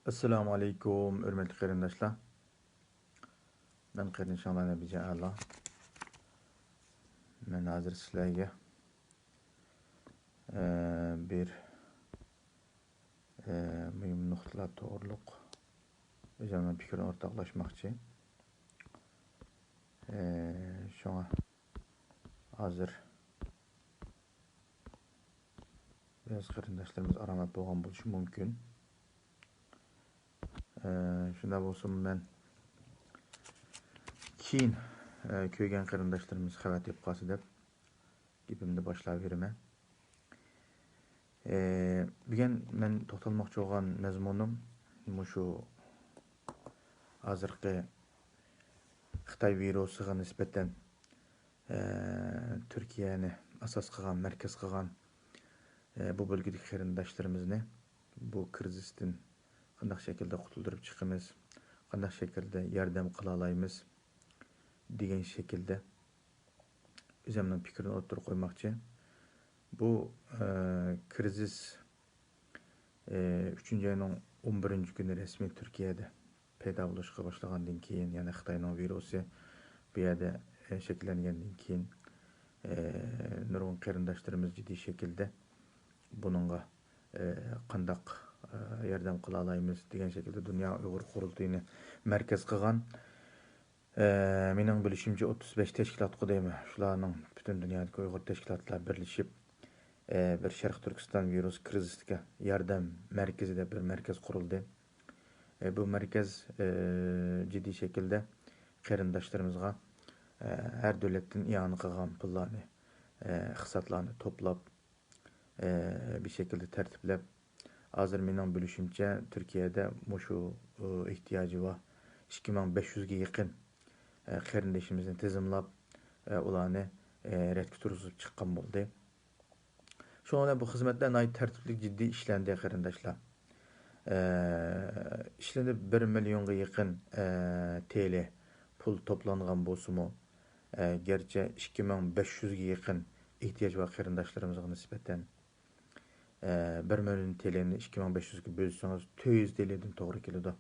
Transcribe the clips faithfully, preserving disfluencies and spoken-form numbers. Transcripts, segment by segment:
ئەسسالامۇ ئەلەيكۇم، ھۆرمەتلىك قېرىنداشلار. مەن قېرىندىشىڭلار نەبىجان ئەلا. مەن ھازىر سىلەرگە، ئە، بىر، ئە، مۇھىم نۇقتىلار توغرۇلۇق ئۆزۈمنىڭ پىكرىنى ئورتاقلاشماقچى. ئە، شۇڭا ھازىر بەزى قېرىنداشلىرىمىز ئارامەت بولغان بولۇشى مۇمكىن. ئە، شۇنداق بولسىمۇ مەن كېيىن، ئە، كۆرگەن قېرىنداشلىرىمىز خەۋەر تېپىپ قالسا دەپ گېپىمنى باشلاۋېرىمەن. ئە، بۈگۈن مەن توختالماقچى بولغان مەزمۇنۇم مۇشۇ ھازىرقى خىتاي ۋىرۇسىغا نىسبەتەن، ئە، تۈركىيەنى ئاساس قىلغان، مەركەز قىلغان، ئە، بۇ بۆلگىدىكى قېرىنداشلىرىمىزنى بۇ كىرىزىستىن قانداق شەكىلدە قۇتۇلدۇرۇپ چىقىمىز، قانداق شەكىلدە ياردەم قىلالايمىز دېگەن شەكىلدە ئۆزۈمنىڭ پىكرىنى ئوتتۇرىغا قويماقچى. بۇ، ئە، كىرىزىس، ئە، ئۈچىنچى ئاينىڭ ئون بىرىنچى كۈنى رەسمىي تۈركىيەدە پەيدا بولۇشقا باشلىغاندىن كېيىن، يەنى خىتاينىڭ ۋىرۇسى بۇ يەردە، ئە، شەكىللەنگەندىن كېيىن، ئە، نۇرغۇن قېرىنداشلىرىمىز جىددىي شەكىلدە بۇنىڭغا، ئە، قانداق، ئە، ياردەم قىلالايمىز دېگەن شەكىلدە دۇنيا ئۇيغۇر قۇرۇلتىيىنى مەركەز قىلغان، ئە، مېنىڭ بىلىشىمچە ئوتتۇز بەش تەشكىلاتقۇ دەيمەن. شۇلارنىڭ پۈتۈن دۇنيادىكى ئۇيغۇر تەشكىلاتلار بىرلىشىپ، ئە، بىر شەرقىي تۈركىستان ۋىرۇس كىرىزىسىگە ياردەم مەركىزى دەپ بىر مەركەز قۇرۇلدى. ئە، بۇ مەركەز، ئە، جىددىي شەكىلدە قېرىنداشلىرىمىزغا، ئە، ھەر دۆلەتتىن ئىئانە قىلغان پۇللارنى، ئە، ئىقتىسادلارنى توپلاپ، ئە، بىر شەكىلدە تەرتىپلەپ، ھازىر مېنىڭ بىلىشىمچە، تۈركىيەدە مۇشۇ، ئە، ئېھتىياجى بار ئىككى مىڭ بەش يۈزگە يېقىن، ئە، قېرىندىشىمىزنى تىزىملاپ، ئە، ئۇلارنى، ئە، رەتكە تۇرغۇزۇپ چىققان بولدى. شۇنىڭ بىلەن بۇ خىزمەتلەر ناھايىتى تەرتىپلىك، جىددىي ئىشلەندى، قېرىنداشلار. ئە، ئىشلىنىپ بىر مىليونغا يېقىن، ئە، تېلى پۇل توپلانغان بولسىمۇ، ئە، گەرچە ئىككى مىڭ بەش يۈزگە يېقىن ئېھتىياجى بار قېرىنداشلىرىمىزغا نىسبەتەن، ئە، بىر مىليون تېلىنى ئىككى مىڭ بەش يۈزگە بۆلسىڭىز، تۆت يۈز تېلىدىن توغرا كېلىدۇ.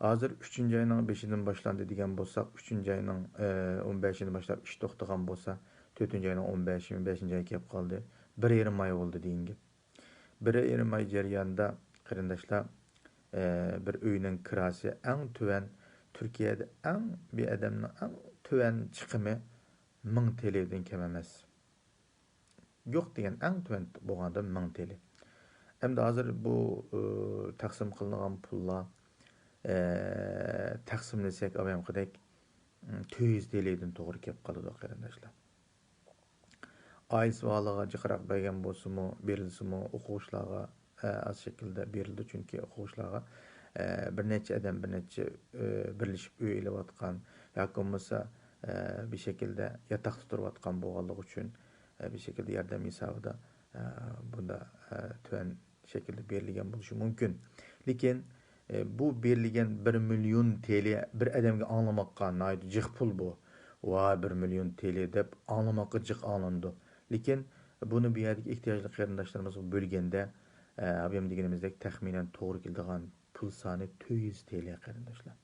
ھازىر ئۈچىنچى ئاينىڭ بېشىدىن باشلاندى دېگەن بولساق، ئۈچىنچى ئاينىڭ، ئە، ئون بەشىدىن باشلاپ ئىش توختىغان بولسا، تۆتىنچى ئاينىڭ ئون بەشىمۇ، بەشىنچى ئاي كېلىپ قالدى. بىر يېرىم ئاي بولدى دېگەن گەپ. بىر يېرىم ئاي جەريانىدا، قېرىنداشلار، ئە، بىر ئۆينىڭ كىراسى ئەڭ تۆۋەن، تۈركىيەدە ئەڭ بىر ئادەمنىڭ ئەڭ تۆۋەن چىقىمى مىڭ تېلىدىن كەم ئەمەس. يوق دېگەن ئەڭ تۆۋەن بولغاندا مىڭ تېلى. ئەمدى ھازىر بۇ، ئە، تەقسىم قىلىنغان پۇللار، ئە، تەقسىملىسەك، ئاۋامقىدەك، ئىم، تۆت يۈز تېلىدىن توغرا كېلىپ قالىدۇ، قېرىنداشلار. ئائىلىسى بارلارغا جىقراق بەرگەن بولسىمۇ، بېرىلسىمۇ، ئوقۇغۇچىلارغا، ئە، ئاز شەكىلدە بېرىلىدۇ، چۈنكى ئوقۇغۇچىلارغا، ئە، بىر نەچچە ئادەم، بىر نەچچە، ئە، بىرلىشىپ ئۆي ئېلىۋاتقان ياكى بولمىسا، ئە، بىر شەكىلدە ياتاقتا تۇرۇۋاتقان بولغانلىقى ئۈچۈن، ئە، بىر شەكىلدە ياردەم ھېسابىدا، ئە، بۇنداق، ئە، تۆۋەن شەكىلدە بېرىلگەن بولۇشى مۇمكىن. لېكىن، ئە، بۇ بېرىلگەن بىر مىليون تېلى بىر ئادەمگە ئاڭلىماققا ناھايىتى جىق پۇل بۇ. ۋاي، بىر مىليون تېلى دەپ ئاڭلىماققا جىق ئاڭلىنىدۇ. لېكىن بۇنى بۇ يەردىكى ئېھتىياجلىق قېرىنداشلىرىمىزغا بۆلگەندە، ئە، ئابىيام دېگىنىمىزدەك تەخمىنەن توغرا كېلىدىغان پۇل سانى تۆت يۈز تېلى، قېرىنداشلار.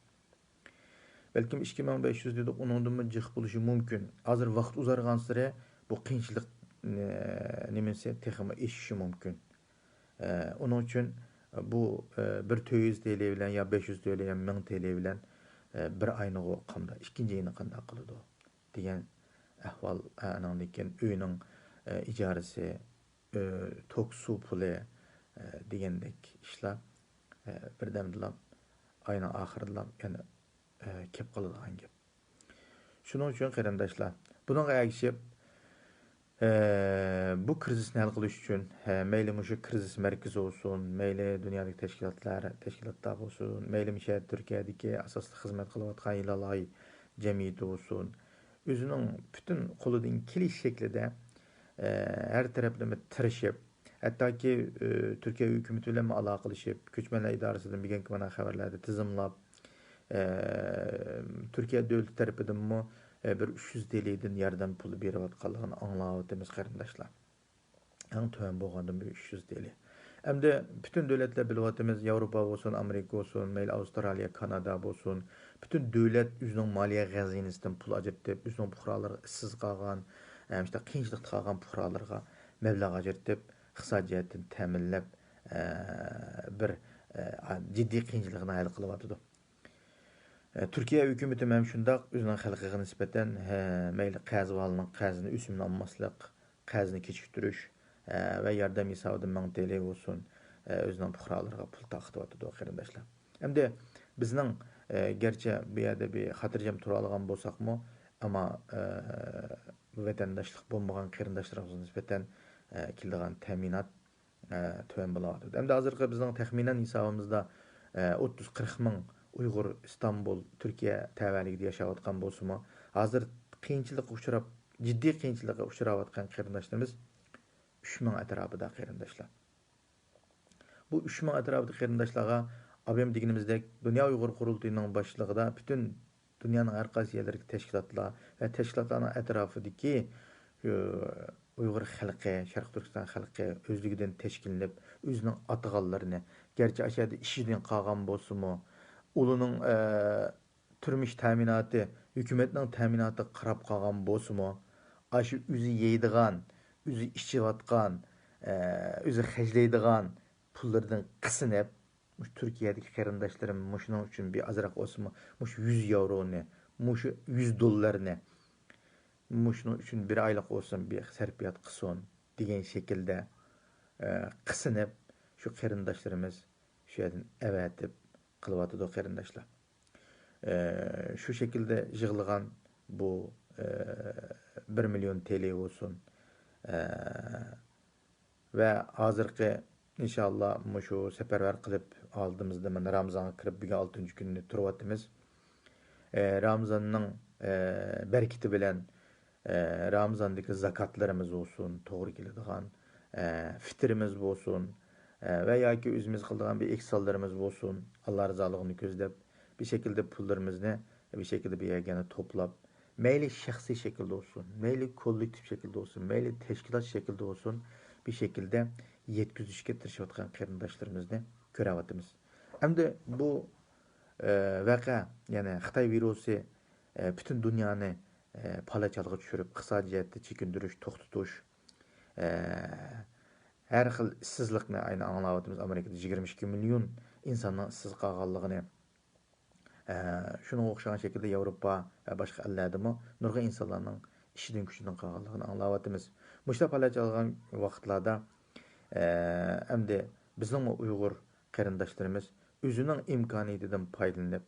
بەلكىم ئىككى مىڭ بەش يۈز دېدۇق، ئۇنىڭدىنمۇ جىق بولۇشى مۇمكىن. ھازىر ۋاقىت ئۇزارغانسېرى بۇ قىيىنچىلىق، ئە، نېمىسى تېخىمۇ ئېشىشى مۇمكىن. ئە، ئۇنىڭ ئۈچۈن بۇ، ئە، بىر تۆت يۈز تېلى بىلەن يا بەش يۈز تېلى بىلەن، مىڭ تېلى بىلەن، ئە، بىر ئاينىغۇ قامدا، ئىككىنچى ئاينى قانداق قىلىدۇ دېگەن ئەھۋال، ئە، ئانىڭدىن كېيىن ئۆينىڭ، ئە، ئىجارىسى، ئۆ، توك، سۇ پۇلى، ئە، دېگەندەك ئىشلار، ئە، بىردەمدىلا ئاينىڭ ئاخىرىدىلا يەنە، ئە، كېلىپ قالىدىغان گەپ. شۇنىڭ ئۈچۈن قېرىنداشلار، بۇنىڭغا ئەگىشىپ، ئە، بۇ كىرىزىسنى ھەل قىلىش ئۈچۈن، ھە، مەيلى مۇشۇ كىرىزىس مەركىزى بولسۇن، مەيلى دۇنيادىكى تەشكىلاتلار، تەشكىلاتلار بولسۇن، مەيلى مۇشۇ يەردە تۈركىيەدىكى ئاساسلىق خىزمەت قىلىۋاتقان ھىلال ئاي جەمئىيىتى بولسۇن، ئۆزىنىڭ پۈتۈن قولىدىن كېلىش شەكلىدە، ئە، ھەر تەرەپلىمە تىرىشىپ، ھەتتاكى، ئە، تۈركىيە ھۆكۈمىتى بىلەنمۇ ئالاقىلىشىپ، كۆچمەنلەر ئىدارىسىدىن بۈگۈنكى مانا خەۋەرلەردە تىزىملاپ، ئە، تۈركىيە دۆلىتى تەرىپىدىنمۇ، ئە، بىر ئۈچ يۈز تېلىدىن ياردەم پۇلى بېرىۋاتقانلىقىنى ئاڭلاۋاتىمىز، قېرىنداشلار. ئەڭ تۆۋەن بولغاندىمۇ ئۈچ يۈز تېلى. ئەمدى پۈتۈن دۆلەتلەر بىلىۋاتىمىز، ياۋروپا بولسۇن، ئامېرىكا بولسۇن، مەيلى ئاۋسترالىيە، كانادا بولسۇن، پۈتۈن دۆلەت ئۆزىنىڭ مالىيە خەزىنىسىدىن پۇل ئاجرىتىپ، ئۆزىنىڭ پۇقرالىرىغا ئىشسىز قالغان، ئە، مۇشۇنداق قىيىنچىلىقتا قالغان پۇقرالىرىغا مەبلەغ ئاجرىتىپ، ئىقتىسادىي جەھەتتىن تەمىنلەپ، ئە، بىر، ئە، جىددىي قىيىنچىلىقنى ھەل قىلىۋاتىدۇ. ئە، تۈركىيە ھۆكۈمىتىمۇ ھەم شۇنداق ئۆزىنىڭ خەلقىگە نىسبەتەن، ھە، مەيلى قەرز ئالغان قەرزىنى ئۆسۈمىنى ئالماسلىق، قەرزنى كېچىكتۈرۈش، ئە، ۋە ياردەم ھېسابىدا مىڭ تېلى بولسۇن، ئە، ئۆزىنىڭ پۇقرالىرىغا پۇل تارقىتىۋاتىدۇ، قېرىنداشلار. ئەمدى بىزنىڭ، ئە، گەرچە بۇ يەردە بىر خاتىرجەم تۇرالىغان بولساقمۇ، ئەمما، ئە، ۋەتەنداشلىق بولمىغان قېرىنداشلىرىمىزغا نىسبەتەن، ئە، كېلىدىغان تەمىنات، ئە، تۆۋەن بولۇۋاتىدۇ. ئەمدى ھازىرقى بىزنىڭ تەخمىنەن ھېسابىمىزدا، ئە، ئوتتۇز قىرىق مىڭ ئۇيغۇر ئىستانبۇل، تۈركىيە تەۋەلىكىدە ياشاۋاتقان بولسىمۇ، ھازىر قىيىنچىلىققا ئۇچراپ، جىددىي قىيىنچىلىققا ئۇچراۋاتقان قېرىنداشلىرىمىز ئۈچ مىڭ ئەتراپىدا، قېرىنداشلار. بۇ ئۈچ مىڭ ئەتراپىدىكى قېرىنداشلارغا ئابىم دېگىنىمىزدەك، دۇنيا ئۇيغۇر قۇرۇلتىيىنىڭ باشلىقىدا پۈتۈن دۇنيانىڭ ھەر قايسى يەرلىرىدىكى تەشكىلاتلار ۋە تەشكىلاتلارنىڭ ئەتراپىدىكى، ئۇ، ئۇيغۇر خەلقى، شەرقىي تۈركىستان خەلقى ئۆزلۈكىدىن تەشكىللىنىپ، ئۆزىنىڭ ئاتىغانلىرىنى، گەرچە ئاشۇ يەردە ئىشىدىن قالغان بولسىمۇ، ئۇلارنىڭ، ئە، تۇرمۇش تەمىناتى، ھۆكۈمەتنىڭ تەمىناتىغا قاراپ قالغان بولسىمۇ، ئاشۇ ئۆزى يەيدىغان، ئۆزى ئىچىۋاتقان، ئە، ئۆزى خەجلەيدىغان پۇللىرىدىن قىسىنىپ، مۇشۇ تۈركىيەدىكى قېرىنداشلىرىم مۇشۇنىڭ ئۈچۈن بىر ئازراق بولسىمۇ، مۇشۇ يۈز ياۋرونى، مۇشۇ يۈز دوللارنى، مۇشۇنىڭ ئۈچۈن بىر ئايلىق بولسۇن بىر سەرپىيات قىلسۇن دېگەن شەكىلدە، ئە، قىسىنىپ، شۇ قېرىنداشلىرىمىز شۇ يەردىن ئەۋەتىپ قىلىۋاتىدۇ، قېرىنداشلار. ئە، شۇ شەكىلدە يىغىلغان بۇ، ئە، بىر مىليون تېلى بولسۇن، ئە، ۋە ھازىرقى، ئىنشاللا، مۇشۇ سەپەرۋەر قىلىپ، ئالدىمىزدا مانا رامىزانغا كىرىپ، بۈگۈن ئالتىنچى كۈنىنى تۇرۇۋاتىمىز. ئە، رامىزاننىڭ، ئە، بەرىكىتى بىلەن، ئە، رامىزاندىكى زاكاتلىرىمىز بولسۇن، توغرا كېلىدىغان، ئە، فىتىرىمىز بولسۇن، ئە، ۋە ياكى ئۆزىمىز قىلىدىغان بىر ئېھسانلىرىمىز بولسۇن، ئاللا رازىلىقىنى كۆزلەپ، بىر شەكىلدە پۇللىرىمىزنى بىر شەكىلدە بىر يەرگە توپلاپ، مەيلى شەخسىي شەكىلدە بولسۇن، مەيلى كوللېكتىپ شەكىلدە بولسۇن، مەيلى تەشكىلات شەكلىدە بولسۇن، بىر شەكىلدە يەتكۈزۈشكە تىرىشىۋاتقان قېرىنداشلىرىمىزنى كۆرۈۋاتىمىز. ئەمدى بۇ، ئە، ۋەقە، يەنى خىتاي ۋىرۇسى، ئە، پۈتۈن دۇنيانى، ئە، پالاچالغا چۈشۈرۈپ، ئىقتىسادىي جەھەتتە چېكىندۈرۈش، توختىتىش، ئە، ھەر خىل ئىشسىزلىقنى ئەينى ئاڭلاۋاتىمىز. ئامېرىكىدا يىگىرمە ئىككى مىليون ئىنساننىڭ ئىشسىز قالغانلىقىنى، ئە، شۇنىڭغا ئوخشىغان شەكىلدە ياۋروپا ۋە باشقا ئەللەردىمۇ نۇرغۇن ئىنسانلارنىڭ ئىشىدىن، كۈچىدىن قالغانلىقىنى ئاڭلاۋاتىمىز. مۇشۇنداق پالاچالغان ۋاقىتلاردا، ئە، ئەمدى بىزنىڭمۇ ئۇيغۇر قېرىنداشلىرىمىز ئۆزىنىڭ ئىمكانىيىتىدىن پايدىلىنىپ،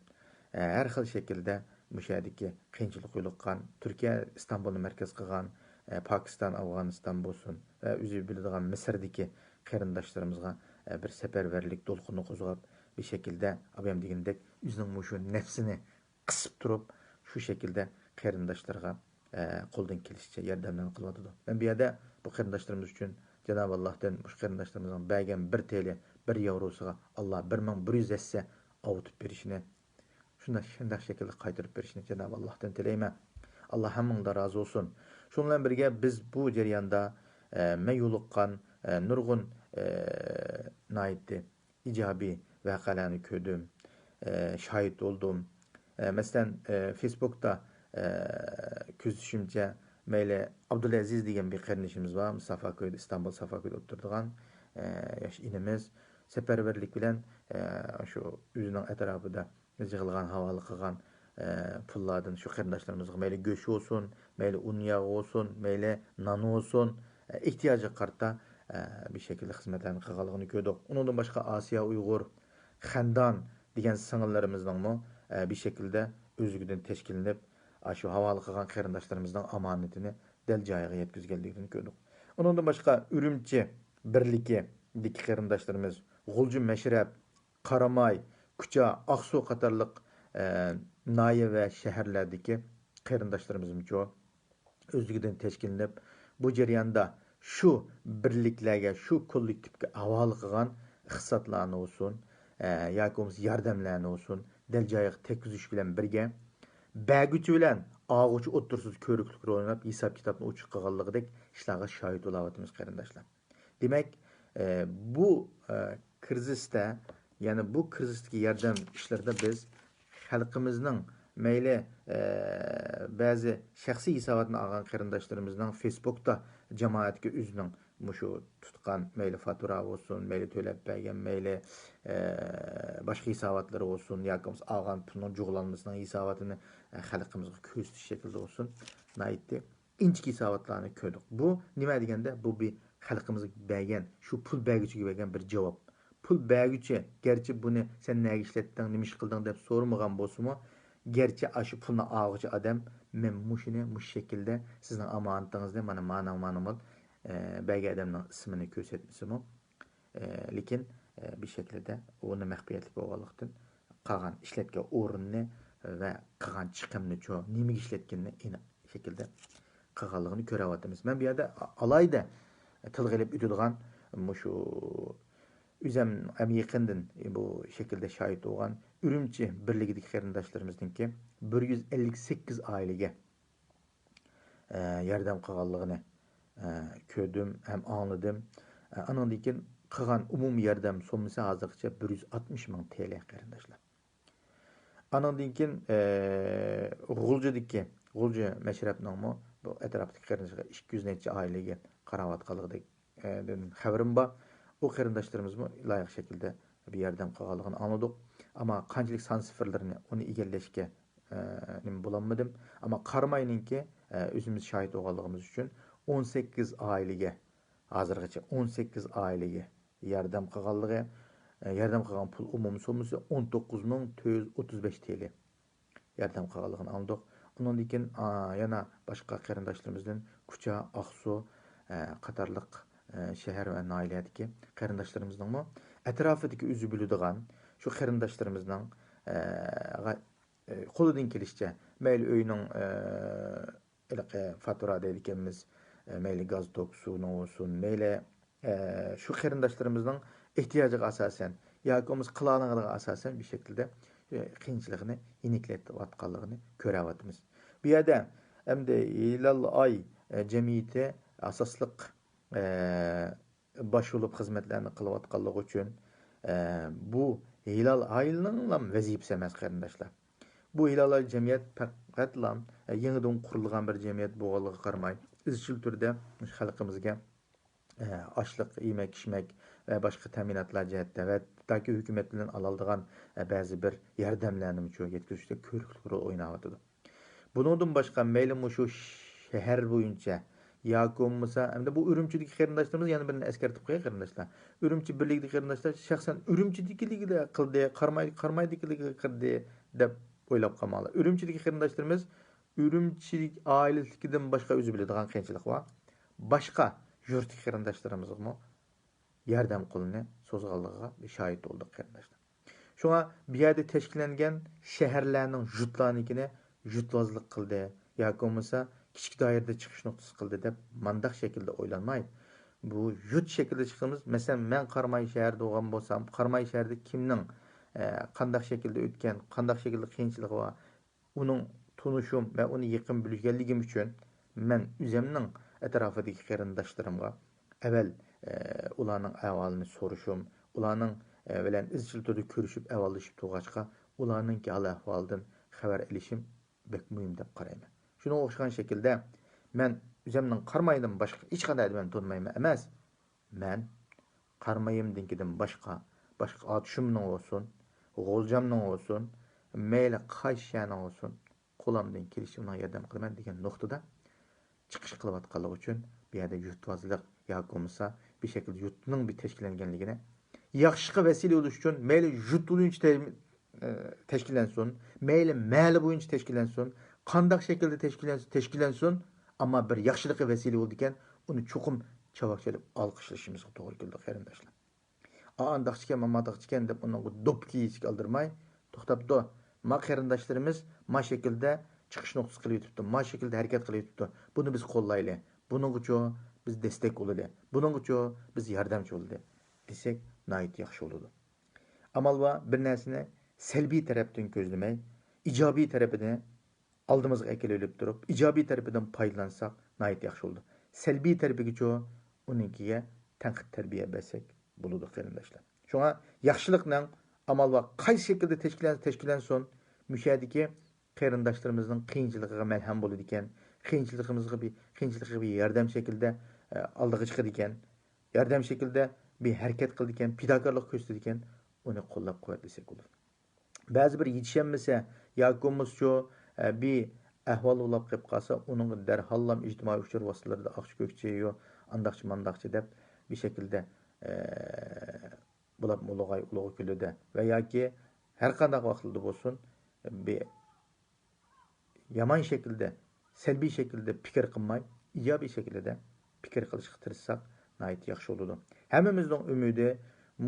ئە، ھەر خىل شەكىلدە مۇشۇ يەردىكى قىيىنچىلىققا يولۇققان، تۈركىيە ئىستانبۇلنى مەركەز قىلغان، ئە، پاكىستان، ئافغانىستان بولسۇن ۋە ئۆزى بىلىدىغان مىسىردىكى قېرىنداشلىرىمىزغا، ئە، بىر سەپەرۋەرلىك دولقۇنى قوزغاپ، بىر شەكىلدە ئابايام دېگىنىدەك ئۆزىنىڭ مۇشۇ نەپسىنى قىسىپ تۇرۇپ، شۇ شەكىلدە قېرىنداشلىرىغا، ئە، قولىدىن كېلىشىچە ياردەملەرنى قىلىۋاتىدۇ. مەن بۇ يەردە بۇ قېرىنداشلىرىمىز ئۈچۈن جانابى ئاللاھتىن مۇشۇ قېرىنداشلىرىمىزنىڭ بەرگەن بىر تېلى، بىر ياۋروسىغا ئاللا بىر مىڭ بىر يۈز ھەسسە ئاۋۇتۇپ بېرىشىنى، شۇنداق، شۇنداق شەكىلدە قايتۇرۇپ بېرىشىنى جانابى ئاللاھتىن تىلەيمەن. ئاللا ھەممىڭدىن رازى بولسۇن. شۇنىڭ بىلەن بىرگە، بىز بۇ جەرياندا، ئە، مەن يولۇققان، ئە، نۇرغۇن، ئە، ناھايىتى ئىجابىي ۋەقەلەرنى كۆردۈم، ئە، شاھىت بولدۇم. ئە، مەسىلەن، ئە، فېيسبۇكتا، ئە، كۆزىتىشىمچە، مەيلى ئابدۇلئەزىز دېگەن بىر قېرىندىشىمىز بار، سافاكۆيدە، ئىستانبۇل سافاكۆيدە ئولتۇرىدىغان، ئە، ياش ئىنىمىز سەپەرۋەرلىك بىلەن، ئە، شۇ ئۆزىنىڭ ئەتراپىدا يىغىلغان، ھاۋالە قىلغان، ئە، پۇللاردىن شۇ قېرىنداشلىرىمىزغا مەيلى گۆش بولسۇن، مەيلى ئۇن ياغ بولسۇن، مەيلى نان بولسۇن، ئە، ئېھتىياجىغا قارىتا، ئە، بىر شەكىلدە خىزمەتلەرنى قىلغانلىقىنى كۆردۇق. ئۇنىڭدىن باشقا ئاسىيا ئۇيغۇر، خەندان دېگەن سىڭىللىرىمىزنىڭمۇ، ئە، بىر شەكىلدە ئۆزلۈكىدىن تەشكىللىنىپ، ئاشۇ ھاۋالە قىلغان قېرىنداشلىرىمىزنىڭ ئامانىتىنى دەل جايىغا يەتكۈزگەنلىكىنى كۆردۇق. ئۇنىڭدىن باشقا ئۈرۈمچى بىرلىكىدىكى قېرىنداشلىرىمىز، غۇلجا مەشرەپ، قاراماي، كۇچا، ئاقسۇ قاتارلىق، ئە، ناھىيە ۋە شەھەرلەردىكى قېرىنداشلىرىمىزمۇچۇ ئۆزلۈكىدىن تەشكىللىنىپ، بۇ جەرياندا شۇ بىرلىكلەرگە، شۇ كوللېكتىپكە ھاۋالە قىلغان ئىقتىسادلارنى بولسۇن، ئە، ياكى بولمىسا ياردەملەرنى بولسۇن، دەل جايىغا تەگكۈزۈش بىلەن بىرگە، بەرگۈچى بىلەن ئالغۇچى ئوتتۇرىسىدا كۆرۈكلۈك رول ئويناپ، ھېساب كىتابنى ئوچۇق قىلغانلىقىدەك ئىشلارغا شاھىت بولاۋاتىمىز، قېرىنداشلار. دېمەك، ئە، بۇ، ئە، كىرىزىستا، يەنى بۇ كىرىزىستىكى ياردەم ئىشلىرىدا بىز خەلقىمىزنىڭ مەيلى، ئە، بەزى شەخسىي ھېساباتنى ئالغان قېرىنداشلىرىمىزنىڭ فېيسبۇكتا جامائەتكە ئۆزىنىڭ مۇشۇ تۇتقان مەيلى فاتۇرا بولسۇن، مەيلى تۆلەپ بەرگەن، مەيلى، ئە، باشقا ھېساباتلىرى بولسۇن، ياكى بولمىسا ئالغان پۇلنىڭ جۇغلانمىسىنىڭ ھېساباتىنى، ئە، خەلقىمىزغا كۆرسىتىش شەكلىدە بولسۇن، ناھايىتى ئىنچىكە ھېساباتلارنى كۆردۇق. بۇ نېمە دېگەندە، بۇ بىر خەلقىمىزگە بەرگەن، شۇ پۇل بەرگۈچىگە بەرگەن بىر جاۋاب. پۇل بەرگۈچى گەرچە بۇنى سەن نەگە ئىشلەتتىڭ، نېمە ئىش قىلدىڭ دەپ سورىمىغان بولسىمۇ، گەرچە ئاشۇ پۇلنى ئالغۇچى ئادەم، مەن مۇشۇنى مۇشۇ شەكىلدە سىزنىڭ ئامانىتىڭىزنى مانا مانا مانا بىر، ئە، بەرگەن ئادەمنىڭ ئىسمىنى كۆرسەتمىسىمۇ، ئە، لېكىن، ئە، بىر شەكىلدە ئۇنى مەخپىيەتلىك بولغانلىقتىن، قالغان ئىشلەتكەن ئورنىنى ۋە قىلغان چىقىمنىچۇ، نېمىگە ئىشلەتكىنىنى ئېنىق شەكىلدە قىلغانلىقىنى كۆرۈۋاتىمىز. مەن بۇ يەردە ئالاھىدە تىلغا ئېلىپ ئۆتىدىغان مۇشۇ ئۆزۈم ھەم يېقىندىن بۇ شەكىلدە شاھىت بولغان ئۈرۈمچى بىرلىكىدىكى قېرىنداشلىرىمىزنىڭكى بىر يۈز ئەللىك سەككىز ئائىلىگە ئە، ياردەم قىلغانلىقىنى، ئە، كۆردۈم ھەم ئاڭلىدىم. ئە، ئانىڭدىن كېيىن قىلغان ئومۇمىي ياردەم سوممىسى ھازىرغىچە بىر يۈز ئاتمىش مىڭ تىيېلى، قېرىنداشلار. ئانىڭدىن كېيىن، ئە، غۇلجىدىكى، غۇلجا مەشرەپنىڭمۇ بۇ ئەتراپتىكى قېرىنداشلار ئىككى يۈز نەچچە ئائىلىگە قاراۋاتقانلىقىدەك ئە، دىن خەۋىرىم بار. ئۇ قېرىنداشلىرىمىزمۇ لايىق شەكىلدە بىر ياردەم قىلغانلىقىنى ئاڭلىدۇق. ئەمما قانچىلىك سان سىفىرلىرىنى ئۇنى ئىگىلەشكە، ئە، نېمە بولالمىدىم. ئەمما قاراماينىڭكى، ئە، ئۆزىمىز شاھىت بولغانلىقىمىز ئۈچۈن ئون سەككىز ئائىلىگە، ھازىرغىچە ئون سەككىز ئائىلىگە ياردەم قىلغانلىقى، ئە، ياردەم قىلغان پۇل ئومۇمىي سوممىسى ئون توققۇز مىڭ تۆت يۈز ئوتتۇز بەش تىيېلى. ياردەم قىلغانلىقىنى ئاڭلىدۇق. ئۇنىڭدىن كېيىن، ئا، يەنە باشقا قېرىنداشلىرىمىزدىن كۇچا، ئاقسۇ، ئە، قاتارلىق، ئە، شەھەر ۋە ناھىيەلەردىكى قېرىنداشلىرىمىزنىڭمۇ ئەتراپىدىكى ئۆزى بىلىدىغان شۇ قېرىنداشلىرىمىزنىڭ، ئە، غا-، ئە، قولىدىن كېلىشىچە مەيلى ئۆينىڭ، ئە، ھېلىقى فاتۇرا دەيدىكەنمىز، ئە، مەيلى گاز توك سۇنىڭ بولسۇن، مەيلى ئە، شۇ قېرىنداشلىرىمىزنىڭ ئېھتىياجىغا ئاساسەن ياكى بولمىسا قىلالىغىنىغا ئاساسەن بىر شەكىلدە، ئە، قىيىنچىلىقىنى يېنىكلىتىۋاتقانلىقىنى كۆرۈۋاتىمىز. بۇ يەردە ئەمدى ھىلال ئاي، ئە، جەمئىيىتى ئاساسلىق، ئە، باش بولۇپ خىزمەتلەرنى قىلىۋاتقانلىقى ئۈچۈن، ئە، بۇ ھىلال ئاينىڭلا ۋەزىپىسى ئەمەس، قېرىنداشلار. بۇ ھىلال ئاي جەمئىيەت پەقەتلا، ئە، يېڭىدىن قۇرۇلغان بىر جەمئىيەت بولغانلىقىغا قارىماي، ئىزچىل تۈردە مۇشۇ خەلقىمىزگە ئاشلىق، يېمەك-ئىچمەك ۋە باشقا تەمىناتلار جەھەتتە ۋە تاكى ھۆكۈمەت بىلەن ئالالىدىغان بەزى بىر ياردەملەرنىمۇ يەتكۈزۈشتە كۆرۈكلۈك رول ئويناۋاتىدۇ. بۇنىڭدىن باشقا، مەيلى مۇشۇ شەھەر بويىچە ياكى بولمىسا، ئەمدى بۇ ئۈرۈمچىدىكى قېرىنداشلىرىمىز، يەنە بىرنى ئەسكەرتىپ قوياي، قېرىنداشلار. ئۈرۈمچى بىرلىكىدىكى قېرىنداشلار شەخسەن ئۈرۈمچىدىكىلىرىگە قىلدى، قاراماي-، قارامايدىكىلىرىگە قىلدى دەپ ئويلاپ قالماڭلار. ئۈرۈمچىدىكى قېرىنداشلىرىمىز ئۈرۈمچى ئائىلىسىدىكىدىن باشقا ئۆزى بىلىدىغان قىيىنچىلىق بار. باشقا يۇرتتىكى قېرىنداشلىرىمىزغىمۇ ياردەم قولىنى سوزغانلىقىغا شاھىت بولدۇق، قېرىنداشلار. شۇڭا بۇ يەردە تەشكىللەنگەن شەھەرلەرنىڭ يۇرتلارنىڭكىنى يۇرتۋازلىق قىلدى ياكى بولمىسا كىچىك دائىرىدە چىقىش نۇقتىسى قىلدى دەپ مانداق شەكىلدە ئويلانماي، بۇ يۇرت شەكلىدە چىقىمىز. مەسىلەن، مەن قاراماي شەھەردە بولغان بولسام، قاراماي شەھەردە كىمنىڭ، ئە، قانداق شەكىلدە ئۆتكەن، قانداق شەكىلدە قىيىنچىلىقى بار، ئۇنىڭ تونۇشۇم ۋە ئۇنى يېقىن بىلگەنلىكىم ئۈچۈن، مەن ئۆزۈمنىڭ ئەتراپىدىكى قېرىنداشلىرىمغا ئەۋەل، ئە، ئۇلارنىڭ ئەھۋالىنى سورىشىم، ئۇلارنىڭ، ئە، بىلەن ئىزچىل تۈردە كۆرۈشۈپ، ئەھۋاللىشىپ تۇرغاچقا، ئۇلارنىڭكى ھال-ئەھۋالىدىن خەۋەر ئېلىشىم بەك مۇھىم دەپ قارايمەن. شۇنىڭغا ئوخشىغان شەكىلدە، مەن ئۆزۈمنىڭ قارامايدىن باشقا ھېچقانداق ئادەمنى تونۇمايمەن ئەمەس. مەن قارامايىمدىكىدىن باشقا، باشقا ئاتۇشۇمنىڭ بولسۇن، غۇلجامنىڭ بولسۇن، مەيلى قايسى شەھەرنىڭ بولسۇن، قولۇمدىن كېلىشىچە ئۇنىڭغا ياردەم قىلىمەن دېگەن نۇقتىدا چىقىش قىلىۋاتقانلىقى ئۈچۈن بۇ يەردە يۇرتۋازلىق ياكى بولمىسا بىر شەكىلدە يۇرتنىڭ بىر تەشكىللەنگەنلىكىنى، ياخشىلىققا ۋەسىلە بولۇش ئۈچۈن مەيلى يۇرت بويىچە تە-، ئە، تەشكىللەنسۇن، مەيلى مەھەللە بويىچە تەشكىللەنسۇن، قانداق شەكىلدە تەشكىللەنسۇن، تەشكىللەنسۇن، ئەمما بىر ياخشىلىققا ۋەسىلە بولىدىكەن، ئۇنى چوقۇم چاۋاك چېلىپ ئالقىشلىشىمىزغا توغرا كېلىدۇ، قېرىنداشلار. ئا، ئانداقچىكەن، مامانداقچىكەن دەپ ئۇنىڭغا دوپپا كىيىشكە ئالدىرىماي، توختاپ تۇر. ما قېرىنداشلىرىمىز ما شەكىلدە چىقىش نۇقتىسى قىلىۋېتىپتۇ، ما شەكىلدە ھەرىكەت قىلىۋېتىپتۇ. بۇنى بىز قوللايلى. بۇنىڭغىچۇ بىز دەستەك بولىلى. بۇنىڭغىچۇ بىز ياردەمچى بولىلى دېسەك، ناھايىتى ياخشى بولىدۇ. ئامال بار، بىر نەرسىنى سەلبىي تەرەپتىن كۆزلىمەي، ئىجابىي تەرىپىنى ئالدىمىزغا ئەكېلىۋېلىپ تۇرۇپ، ئىجابىي تەرىپىدىن پايدىلانساق ناھايىتى ياخشى بولىدۇ. سەلبىي تەرىپىگىچۇ ئۇنىڭكىگە تەنقىد تەربىيە بەرسەك بولىدۇ، قېرىنداشلار. شۇڭا ياخشىلىقنىڭ ئامال بار قايسى شەكىلدە تەشكىللەن-، تەشكىللەنسۇن، مۇشۇ يەردىكى قېرىنداشلىرىمىزنىڭ قىيىنچىلىقىغا مەلھەم بولىدىكەن، قىيىنچىلىقىمىزغا بىر، قىيىنچىلىقىغا بىر ياردەم شەكلىدە، ئە، ئالدىغا چىقىدىكەن، ياردەم شەكلىدە بىر ھەرىكەت قىلىدىكەن، پىداكارلىق كۆرسىتىدىكەن، ئۇنى قوللاپ قۇۋۋەتلىسەك بولىدۇ. بەزى بىر يېتىشەلمىسە ياكى بولمىسىچۇ، ئە، بىر ئەھۋال بولاپ قېلىپ قالسا، ئۇنىڭغا دەرھاللام ئىجتىمائىي ئۇچۇر ۋاسىتىلىرىدە ئاقچا كۆكچە يو، ئانداقچە مانداقچە دەپ بىر شەكىلدە، ئە، بولۇپمۇ ئۇلۇغاي ئۇلۇغ كۈنىدە ۋە ياكى ھەر قانداق ۋاقىتلاردا بولسۇن، بىر يامان شەكىلدە، سەلبىي شەكىلدە پىكىر قىلماي، ئىجابىي شەكىلدە پىكىر قىلىشقا تىرىشساق، ناھايىتى ياخشى بولىدۇ. ھەممىمىزنىڭ ئۈمىدى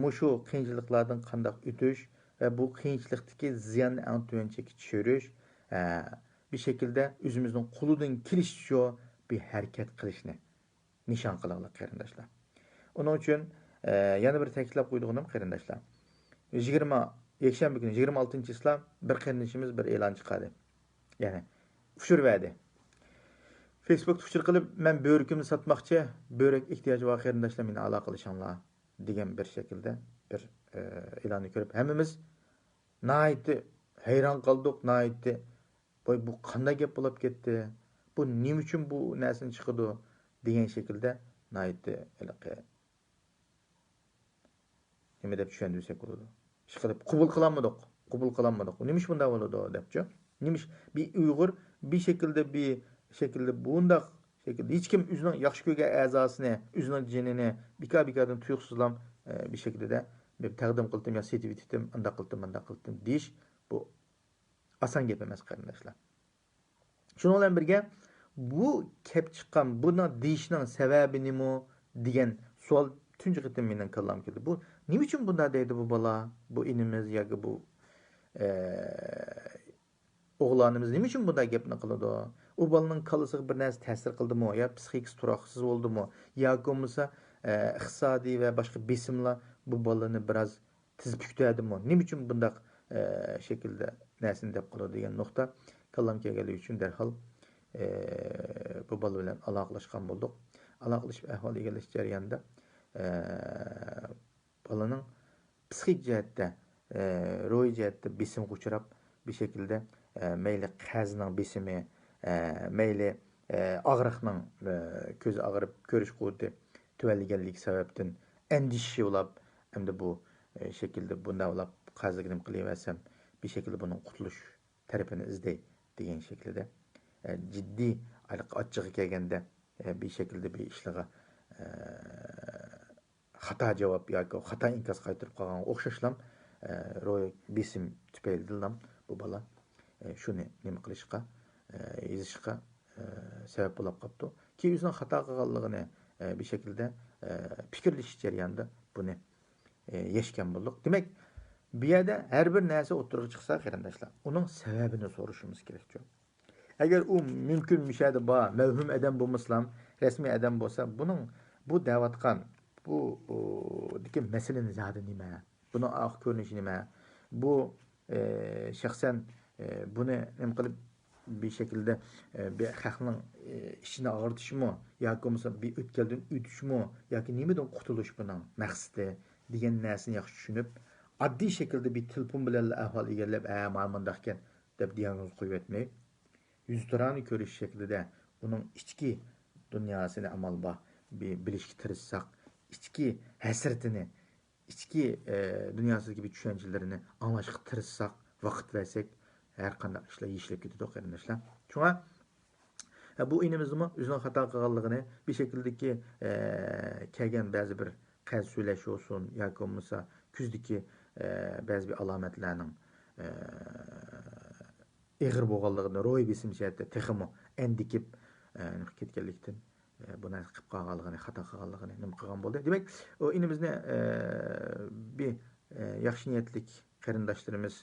مۇشۇ قىيىنچىلىقلاردىن قانداق ئۆتۈش ۋە بۇ قىيىنچىلىقتىكى زىياننى ئەڭ تۆۋەن چەككە چۈشۈرۈش، ھە، بىر شەكىلدە ئۆزىمىزنىڭ قولىدىن كېلىشىچە بىر ھەرىكەت قىلىشنى نىشان قىلىڭلار، قېرىنداشلار. ئۇنىڭ ئۈچۈن، ئە، يەنە بىر تەكىتلەپ قويىدىغىنىم، قېرىنداشلار، يىگىرمە، يەكشەنبە كۈنى، يىگىرمە ئالتىنچى چىسلا بىر قېرىندىشىمىز بىر ئېلان چىقاردى. يەنى ئۇچۇر بەردى. فېيسبۇكتا ئۇچۇر قىلىپ، «مەن بۆرىكىمنى ساتماقچى، بۆرەك ئېھتىياجى بار قېرىنداشلار مېنى ئالاقىلىشىڭلار» دېگەن بىر شەكىلدە بىر، ئە، ئېلاننى كۆرۈپ، ھەممىمىز ناھايىتى ھەيران قالدۇق، ناھايىتى، «ۋاي، بۇ قانداق گەپ بولۇپ كەتتى؟ بۇ نېمە ئۈچۈن بۇ نەرسىنى چىقىدۇ؟» دېگەن شەكىلدە ناھايىتى ھېلىقى نېمە دەپ چۈشەندۈرسەك بولىدۇ؟ ئىشقىلىپ، قوبۇل قىلالمىدۇق، قوبۇل قىلالمىدۇق. «نېمىش بۇنداق بولىدۇ؟» دەپچۇ. نېمىش بىر ئۇيغۇر بىر شەكىلدە، بىر شەكىلدە بۇنداق شەكىلدە ھېچكىم ئۆزىنىڭ ياخشى كۆرگەن ئەزاسىنى، ئۆزىنىڭ جېنىنى بىكار-بىكاردىن تۇيۇقسىزلا، ئە، بىر شەكىلدە بىر تەقدىم قىلدىم يا سېتىۋېتىپتىم، ئانداق قىلدىم، مانداق قىلدىم دېيىش، بۇ ئاسان گەپ ئەمەس، قېرىنداشلار. شۇنىڭ بىلەن بىرگە، بۇ كەپ چىققان، بۇنىڭ دېيىشنىڭ سەۋەبى نېمە دېگەن سوئال تۇنجى قېتىم مېنىڭ كاللامغا كەلدى. بۇ نېمە ئۈچۈن بۇنداق دەيدۇ بۇ بالا، بۇ ئىنىمىز ياكى بۇ، ئە، ئوغلانىمىز نېمە ئۈچۈن بۇنداق گەپنى قىلىدۇ؟ ئۇ بالىنىڭ كاللىسىغا بىر نەرسە تەسىر قىلدىمۇ؟ يا پسىخىكىسى تۇراقسىز بولدىمۇ؟ ياكى بولمىسا، ئە، ئىقتىسادىي ۋە باشقا بېسىملار بۇ بالىنى بىراز تېز پۈكتەدىمۇ؟ نېمە ئۈچۈن بۇنداق، ئە، شەكىلدە نەرسىنى دەپ قالىدۇ دېگەن نۇقتا كاللامغا كەلگەنلىكى ئۈچۈن دەرھال، ئە، بۇ بالا بىلەن ئالاقىلەشكەن بولدۇق. ئالاقىلىشىپ ئەھۋال ئىگىلەش جەريانىدا، ئە، بالىنىڭ پسىخىك جەھەتتە، ئە، روھىي جەھەتتە بېسىمغا ئۇچراپ، بىر شەكىلدە، ئە، مەيلى قەزىنىڭ بېسىمى، ئە، مەيلى، ئە، ئاغرىقنىڭ، ئە، كۆزى ئاغرىپ، كۆرۈش قۇۋۋىتى تۆۋەنلىگەنلىكى سەۋەبتىن ئەندىشە بولاپ، ئەمدى بۇ، ئە، شەكىلدە بۇنداق بولاپ، قەزىگە نېمە قىلىۋەرسەم، بىر شەكىلدە بۇنىڭ قۇتۇلۇش تەرىپىنى ئىزدەي دېگەن شەكىلدە، ئە، جىددىي ئاچچىقى كەلگەندە، ئە، بىر شەكىلدە بىر ئىشلارغا، ئە، خاتا جاۋاب ياكى خاتا ئىنكاس قايتۇرۇپ قالغانغا ئوخشاشلام، ئە، روھىي بېسىم تۈپەيلىدىنلام بۇ بالا، ئە، شۇنى نېمە قىلىشقا، ئە، يېزىشقا، ئە، سەۋەب بولاپ قاپتۇ. كېيىن ئۆزىنىڭ خاتا قىلغانلىقىنى، ئە، بىر شەكىلدە، ئە، پىكىرلىشىش جەريانىدا بۇنى، ئە، يەشكەن بولدۇق. دېمەك، بۇ يەردە ھەر بىر نەرسە ئوتتۇرىغا چىقسا، قېرىنداشلار، ئۇنىڭ سەۋەبىنى سورىشىمىز كېرەكچۇ. ئەگەر ئۇ مۇمكىن مۇشۇ يەردە بار، مەۋھۇم ئادەم بولمىسىلا، رەسمىي ئادەم بولسا، بۇنىڭ بۇ دەۋاتقان، بۇ، ئۇ، دىكى مەسىلىنى زادى نېمە؟ بۇنىڭ ئارقا كۆرۈنۈشى نېمە؟ بۇ، ئى، شەخسەن، ئى، بۇنى نېمە قىلىپ، بىر شەكىلدە، ئى، بىر خەقنىڭ، ئى، ئىچىنى ئاغرىتىشمۇ ياكى بولمىسا بىر ئۆتكەلدىن ئۆتۈشمۇ ياكى نېمىدىن قۇتۇلۇش بۇنىڭ مەقسىتى دېگەن نەرسىنى ياخشى چۈشىنىپ، ئاددىي شەكىلدە بىر تېلېفون بىلەنلا ئەھۋال ئىگىلەپ، ھە، مانا مۇنداقكەن دەپ دىياگنوز قويۇۋەتمەي، يۈزتۇرانە كۆرۈش شەكلىدە ئۇنىڭ ئىچكى دۇنياسىنى ئامال بار بىر بىلىشكە تىرىشساق، ئىچكى ھەسرىتىنى، ئىچكى، ئە، دۇنياسىدىكى بىر چۈشەنچىلىرىنى ئاڭلاشقا تىرىشساق، ۋاقىت بەرسەك، ھەر قانداق ئىشلار يېشىلىپ كېتىدۇ، قېرىنداشلار. شۇڭا، ئە، بۇ ئىنىمىزمۇ ئۆزىنىڭ خاتا قىلغانلىقىنى بىر شەكىلدىكى، ئە، كەلگەن بەزى بىر قەرز سۆلەش بولسۇن ياكى بولمىسا كۆزدىكى، ئە، بەزى بىر ئالامەتلەرنىڭ، ئە، ئېغىر بولغانلىقىدىن، روھىي بېسىم جەھەتتە تېخىمۇ ئەندىكىپ، ئە، نېمە قىلىپ كەتكەنلىكتىن، ئە، بۇ نەرسە قىلىپ قالغانلىقىنى، خاتا قىلغانلىقىنى نېمە قىلغان بولدى. دېمەك، ئۇ ئىنىمىزنى، ئە، بىر، ئە، ياخشى نىيەتلىك قېرىنداشلىرىمىز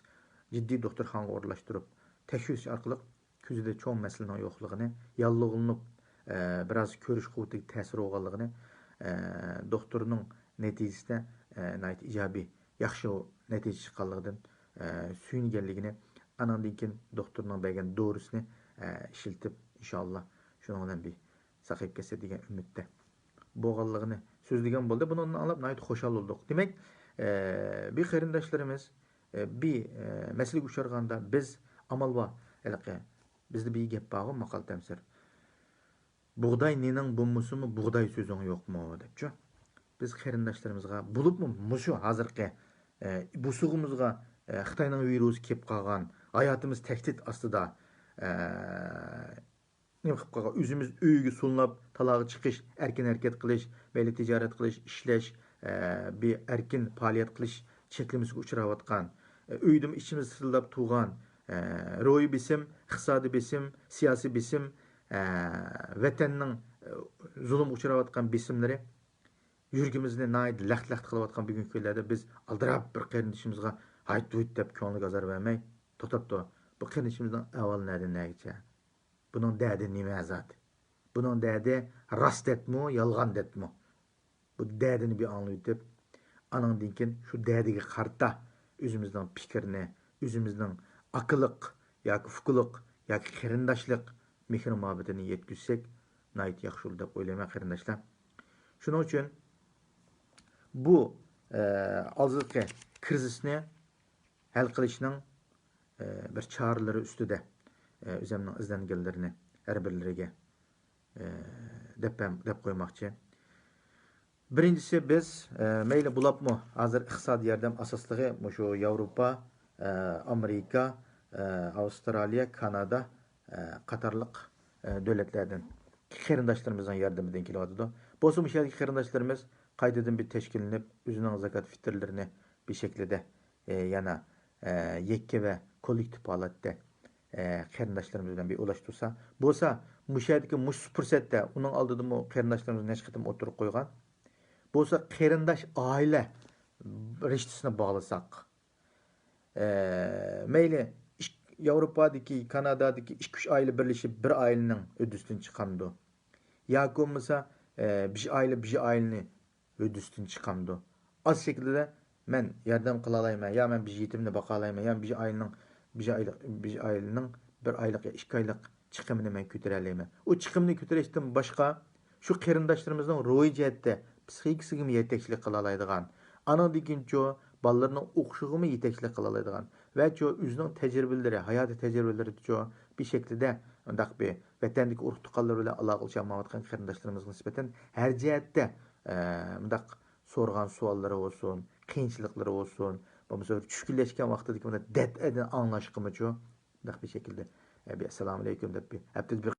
جىددىي دوختۇرخانىغا ئورۇنلاشتۇرۇپ، تەكشۈرۈش ئارقىلىق كۆزىدە چوڭ مەسىلىنىڭ يوقلۇقىنى، ياللۇغلىنىپ، ئە، بىراز كۆرۈش قۇۋۋىتىگە تەسىر بولغانلىقىنى، ئە، دوختۇرنىڭ نەتىجىسىدە، ئە، ناھايىتى ئىجابىي، ياخشى نەتىجە چىققانلىقىدىن، ئە، سۆيۈنگەنلىكىنى، ئانىڭدىن كېيىن دوختۇرنىڭ بەرگەن دورىسىنى، ئە، ئىشلىتىپ، ئىنشائاللا، شۇنىڭ بىلەن بىر ساقىيىپ كەتسە دېگەن ئۈمىدتە بولغانلىقىنى سۆزلىگەن بولدى. بۇنىڭدىن ئاڭلاپ ناھايىتى خۇشال بولدۇق. دېمەك، ئە، بىر قېرىنداشلىرىمىز، ئە، بىر، ئە، مەسىلىگە ئۇچرىغاندا بىز ئامال بار. ھېلىقى بىزدە بىر گەپ بارغۇ، ماقال تەمسىل. «بۇغداي نېنىڭ بولمىسىمۇ، بۇغداي سۆزۈڭ يوقمۇ؟» دەپچۇ. بىز قېرىنداشلىرىمىزغا، بولۇپمۇ مۇشۇ ھازىرقى، ئە، بوسۇغىمىزغا، ئە، خىتاينىڭ ۋىرۇسى كېلىپ قالغان، ھاياتىمىز تەھدىت ئاستىدا، ئە، نېمە قىلىپ قالغان؟ ئۆزىمىز ئۆيگە سولىنىپ، تالاغا چىقىش، ئەركىن ھەرىكەت قىلىش، مەيلى تىجارەت قىلىش، ئىشلەش، ئە، بىر ئەركىن پائالىيەت قىلىش چەكلىمىسىگە ئۇچراۋاتقان، ئە، ئۆيدىمۇ ئىچىمىز سىرىلداپ تۇرغان، ئە، روھىي بېسىم، ئىقتىسادىي بېسىم، سىياسىي بېسىم، ئە، ۋەتەننىڭ، ئە، زۇلۇمغا ئۇچراۋاتقان بېسىملىرى يۈرىكىمىزنى ناھايىتى لەختە-لەختە قىلىۋاتقان بۈگۈنكى كۈنلەردە بىز ئالدىراپ بىر قېرىندىشىمىزغا «ھايت ھۇيت» دەپ كۆڭلىگە ئازار بەرمەي، توختاپ تۇر، بۇ قېرىندىشىمىزنىڭ ئەھۋالى نەدىن نەگىچە؟ بۇنىڭ دەردى نېمە زادى؟ بۇنىڭ دەردى راست دەردمۇ، يالغان دەردمۇ؟ بۇ دەردىنى بىر ئاڭلىۋېتىپ، ئانىڭدىن كېيىن شۇ دەردىگە قارىتا ئۆزىمىزنىڭ پىكرىنى، ئۆزىمىزنىڭ ئاكىلىق ياكى ئۇكىلىق ياكى قېرىنداشلىق مېھرى-مۇھەببىتىنى يەتكۈزسەك، ناھايىتى ياخشى بولىدۇ دەپ ئويلايمەن، قېرىنداشلار. شۇنىڭ ئۈچۈن بۇ، ئە، ھازىرقى كىرىزىسنى ھەل قىلىشنىڭ، ئە، بىر چارىلىرى ئۈستىدە، ئە، ئۆزۈمنىڭ ئىزدەنگەنلىرىنى ھەر بىرلىرىگە، ئە، دەپ، دەپ قويماقچى. بىرىنچىسى، بىز، ئە، مەيلى بولۇپمۇ ھازىر ئىقتىسادىي ياردەم ئاساسلىقى مۇشۇ ياۋروپا، ئە، ئامېرىكا، ئە، ئاۋسترالىيە، كانادا، ئە، قاتارلىق، ئە، دۆلەتلەردىن، قېرىنداشلىرىمىزنىڭ ياردىمىدىن كېلىۋاتىدۇ. بولسا مۇشۇ يەردىكى قېرىنداشلىرىمىز قايتىدىن بىر تەشكىللىنىپ، ئۆزىنىڭ زاكات فىتىرلىرىنى بىر شەكلىدە، ئە، يەنە، ئە، يەككە ۋە كوللېكتىپ ھالەتتە، ئە، قېرىنداشلىرىمىز بىلەن بىر ئۇلاشتۇرسا. بولسا مۇشۇ يەردىكى مۇشۇ پۇرسەتتە ئۇنىڭ ئالدىدىمۇ قېرىنداشلىرىمىز نەچچە قېتىم ئوتتۇرىغا قويغان. بولسا قېرىنداش ئائىلە رىشتىسىنى باغلىساق، ئە، مەيلى، ئىك-، ياۋروپادىكى، كانادادىكى ئىككى، ئۈچ ئائىلە بىرلىشىپ بىر ئائىلىنىڭ ھۆددىسىدىن چىقامدۇ؟ ياكى بولمىسا، ئە، بىر ئائىلە بىر ئائىلىنى ھۆددىسىدىن چىقامدۇ؟ ئاز شەكىلدە مەن ياردەم قىلالايمەن، يا مەن بىر يېتىمنى باقالايمەن، يا بىر ئائىلىنىڭ، بىر ئائىلە-، بىر ئائىلىنىڭ بىر ئايلىق يا ئىككى ئايلىق چىقىمىنى مەن كۆتۈرەلەيمەن. ئۇ چىقىمنى كۆتۈرۈشتىن باشقا، شۇ قېرىنداشلىرىمىزنىڭ روھىي جەھەتتە، پىسخىكىسىگىمۇ يېتەكچىلىك قىلالايدىغان، ئانىڭدىن كېيىنچۇ، بالىلىرىنىڭ ئوقۇشىغىمۇ يېتەكچىلىك قىلالايدىغان ۋە چۇ، ئۆزىنىڭ تەجرىبىلىرى، ھاياتىي تەجرىبىلىرىدىچۇ، بىر شەكىلدە مۇنداق بىر ۋەتەندىكى ئۇرۇق-تۇغقانلىرى بىلەن ئالاقىلىشالمايۋاتقان قېرىنداشلىرىمىزغا نىسبەتەن ھەر جەھەتتە، ئە، مۇنداق سورىغان سوئاللىرى بولسۇن، قىيىنچىلىقلىرى بولسۇن، بولمىسا بىر چۈشكۈنلەشكەن ۋاقتىدىكى مۇنداق دەتئەدىن ئاڭلاشقىمۇچۇ، مۇنداق بىر شەكىلدە، ئە، بىر ئەسسالامۇئەلەيكۇم دەپ بىر ھەپتىدە بىر،